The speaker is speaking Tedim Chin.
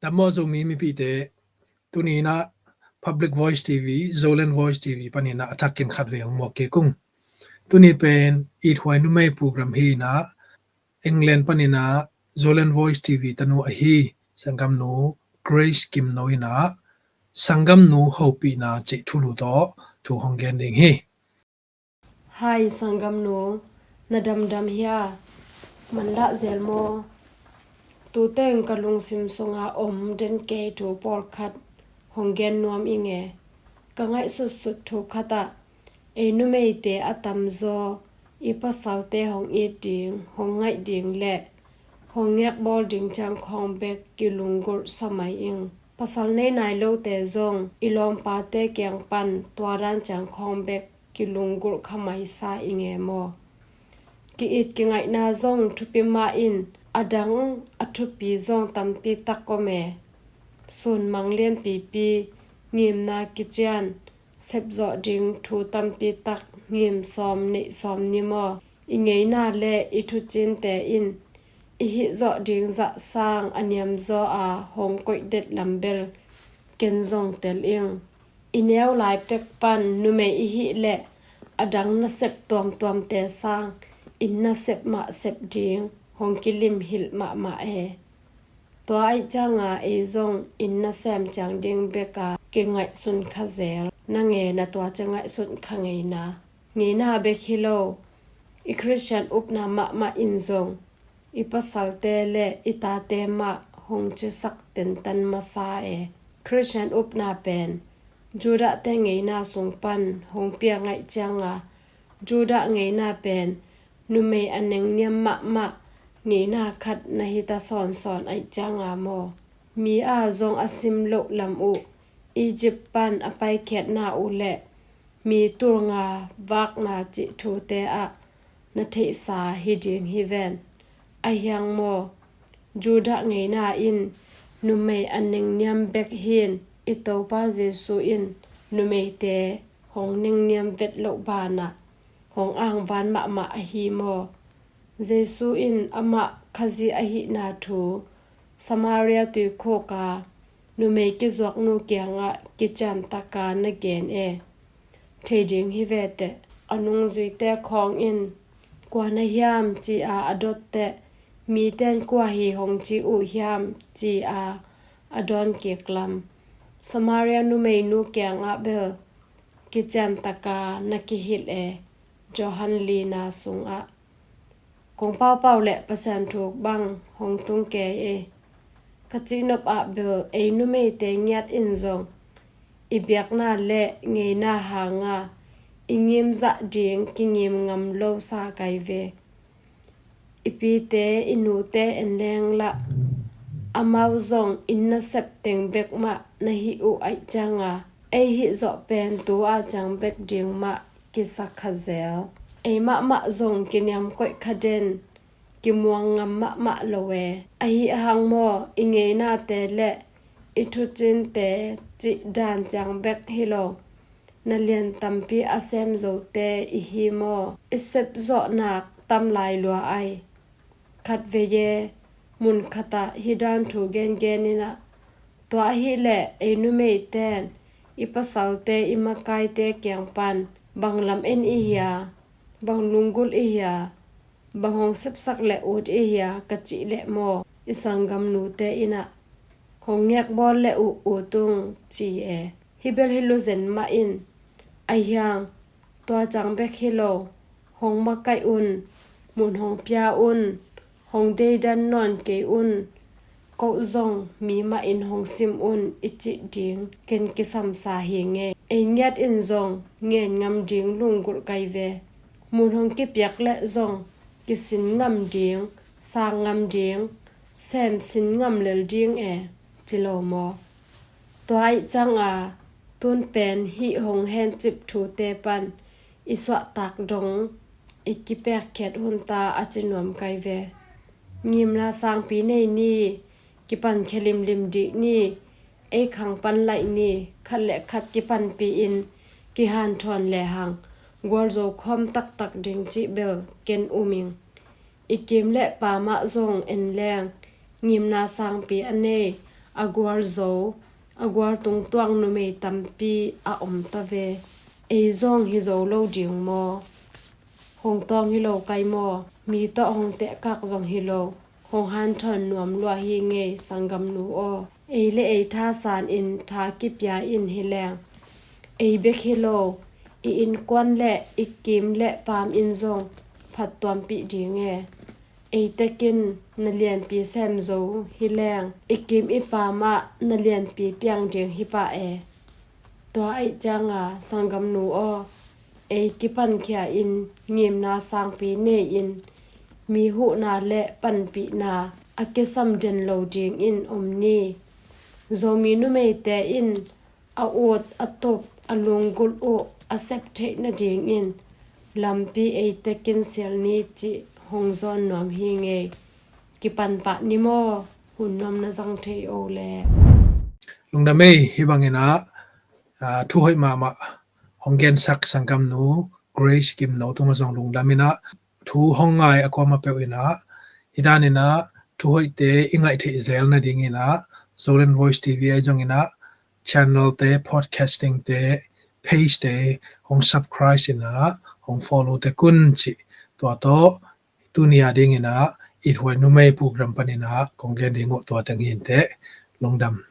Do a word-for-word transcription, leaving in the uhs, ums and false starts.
Dam maw Zomi mipite, tuni in ah Public Voice T V, Zoland Voice T V panin ah a thakin khatvei hong muak kik ung. Tuni pen Ithuai Numei program hi in ah, England panin ah Zoland Voice T V tanu ahi sanggamnu Grace Kimno in ah sanggamnu hopihna cih thulu tawh thu hong gen ding hi. Hi sanggamnu, na damdam hia? Manlah zel maw? Tuteng ka lungsim sunga om den kei thu pawlkhat hong gen nuam ing e. Ka ngaihsutsut thu khat ah, ei numeite a tamzaw i pasalte hong it ding, hong ngaih ding le hong ngekbawl ding ciang khawng bek kilunggulh sa mai ing. Pasal nei nai lote zong i lawmpate kiang pan tua dan ciang khawng bek kilunggulh kha mai sa ing e maw? Ki-it kingaihna zong thupi mah in, a dang a thupi zong tampi tak om e. Sunmang lianpipi, ngimna kician, sepzawh ding thu tampi tak ngim sawm neih sawm ni maw? I ngeina le i thucinte in i hih zawh ding zah sang a niamzaw a hong koih det lam bel ken zong tel ing. I neu lai pek pan numei i hih leh a dang nasep tuamtuamte sang inn nasep mah sep ding hong kilim hilh mahmah e. Tua aih cianga ei zong inn nasem ciang ding beka kingaihsun kha zel. Na nge na tua ci ngaihsun kha ngeina. Ngeina bek hi lo, i Khristian upna mahmah in zong i pasalte le i tate mah hong cisak tentan masa e. Khristian upna pen Judahte ngeina sung pan hong pia ngaih cianga, Judah ngeina pen numei a nengniam mahmah ngeina khat na hita sawnsawn aih cianga maw? Mi a zong a sim loh lam uh, Egypt pan a paikhiatna uh le mi tulnga vakna cih thute ah na theihsa hi ding hi ven. Ahi hang maw, Judah ngeina in numei a nengniam bek hin i Topa Jesu in numeite hong nengniam vet loh banah hong angvan mahmah ahi maw? Jesu in amah Khazih ahihna thu Samaria tuikhuk a numei kizuaknu kiangah kiciantaka na gen e. Thei ding hi veteh, a nungzuite khawng in kua na hiam ci-a a dotteh, miten kua hi hong ci uh hiam ci-a a dawn kik lam Samaria numeinu kiangah bel kiciantaka na kihilh e. Johan lina sungah kong paupau le Pasian thuk bang hong tung kei e. Ka cihnop ah bel ei numeite ngiat in zong i biakna le ngeina hanga i ngimzah ding kingim ngam lo sa kai ve. I pite i nute en leng lah amau zong inn nasep teng bek mah na hih uh aih cianga ei hih zawh pen tu a ciang bek ding mah kisa kha zel. Ei mahmah zong kiniam koih kha den, kimuang ngam mahmah lo e. Ahi hang maw, i ngeinate le i thucinte cih dan ciang bek hi lo, na lian tampi a sem zote i hi maw? I sepzawhnak tam lai lua ai. Khatvei e, mun khatah hih dan thu gengen in ah, tua ahih leh ei numeiten i pasalte i makaite kiang pan bang lam en i hia, bang lunggulh i hia, bang hong sepsak le ut i hia ka cih leh maw, i sanggamnute in ah hong ngekbawl le uh ut ung ci e. Hi bel hi luzen mah in, ahi hang tua ciang bek hi lo, hong makaih un, mun hong pia un, hong deidan nawn kei un, koh zong mi mah in hong sim un i cih ding ken kisamsa hi nge. Ei ngiat in zong ngen ngam ding lunggulh kai ve. Mun hong kipiak leh zong kisin ngam ding, sang ngam ding, sem sin ngam lel ding e, ci lo maw? Tua aih cianga tun pen hih hong hencip thute pan i suahtak dong i kipekkhiat hunta a ci nuam kai ve. Ngimna sangpi nei ni, kipankhia limlim dih ni, ei khang pan laih ni, khat le khat kipanpi-in kihanthawn lehang gualzo khawm taktak ding cih bel ken um ing. I kim le pa mah zong en leng ngimna sangpi a nei, A gualzo, a gual tungtuang numei tampi a om ta ve. Ei zong hi zo lo ding maw? Hong tawng hi lo kai maw? Mi tawh hong tehkak zong hi lo. Hong hanthawn nuam lua hi ngei, sanggamnu aw. Ei le ei thasan in tha kipia in hi leng, ei bek hi lo, i innkuan le i kim le paam in zong phattuampih ding e. Ei tekin na lianpi sem zo hi leng, i kim i paam ah na lianpi piang ding hi pah e. Tua ahih cianga sanggamnu aw, ei kipankhia in ngimna sangpi nei in, mi huhna le panpihna a kisam den lo dingin om ni. Zomi numeite in a ut a tup a lunggulh uh a sep theih nadingin lampi ei tekin sial ni cih hong zawn nuam hi ngei. Kipan pah ni maw, hun nuam na zang thei o le. Lungdam ei, hi bangin ah, aa, thu hoih mahmah hong gensak sanggamnu Grace Gimno tungah zong lungdam in ah, thu hong ngai a kuamah peuh in ah, hi dan in ah, thu hoihte i ngaih theih zel nadingin ah, Zoland Voice T V ahi zongin ah, channel te, podcasting te, page te, hong subscribe in ah, hong follow tek un cih. Tua tawh, tuni a dingin ah, Ithuai Numei program panin ah, kong gen ding uh tua teng hi inteh, lungdam.